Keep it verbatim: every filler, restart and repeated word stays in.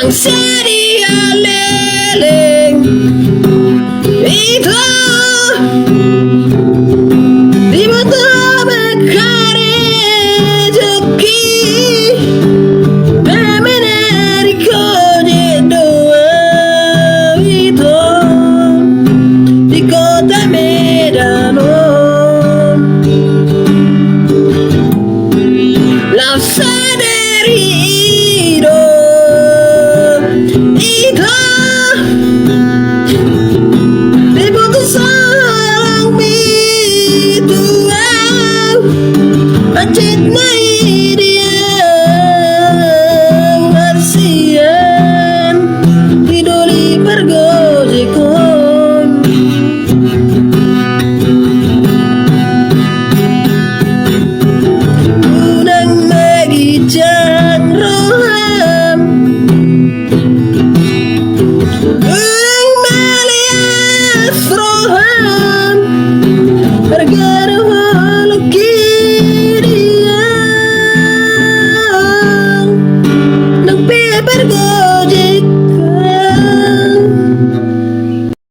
Sadia leleng ito, diboto mangkarejoki, na menari kode doa ito di kota Medan on. Laos sadari i do ito diboto salang mitua, macet na i dia marsian di doli pargojekon. Unang maginjang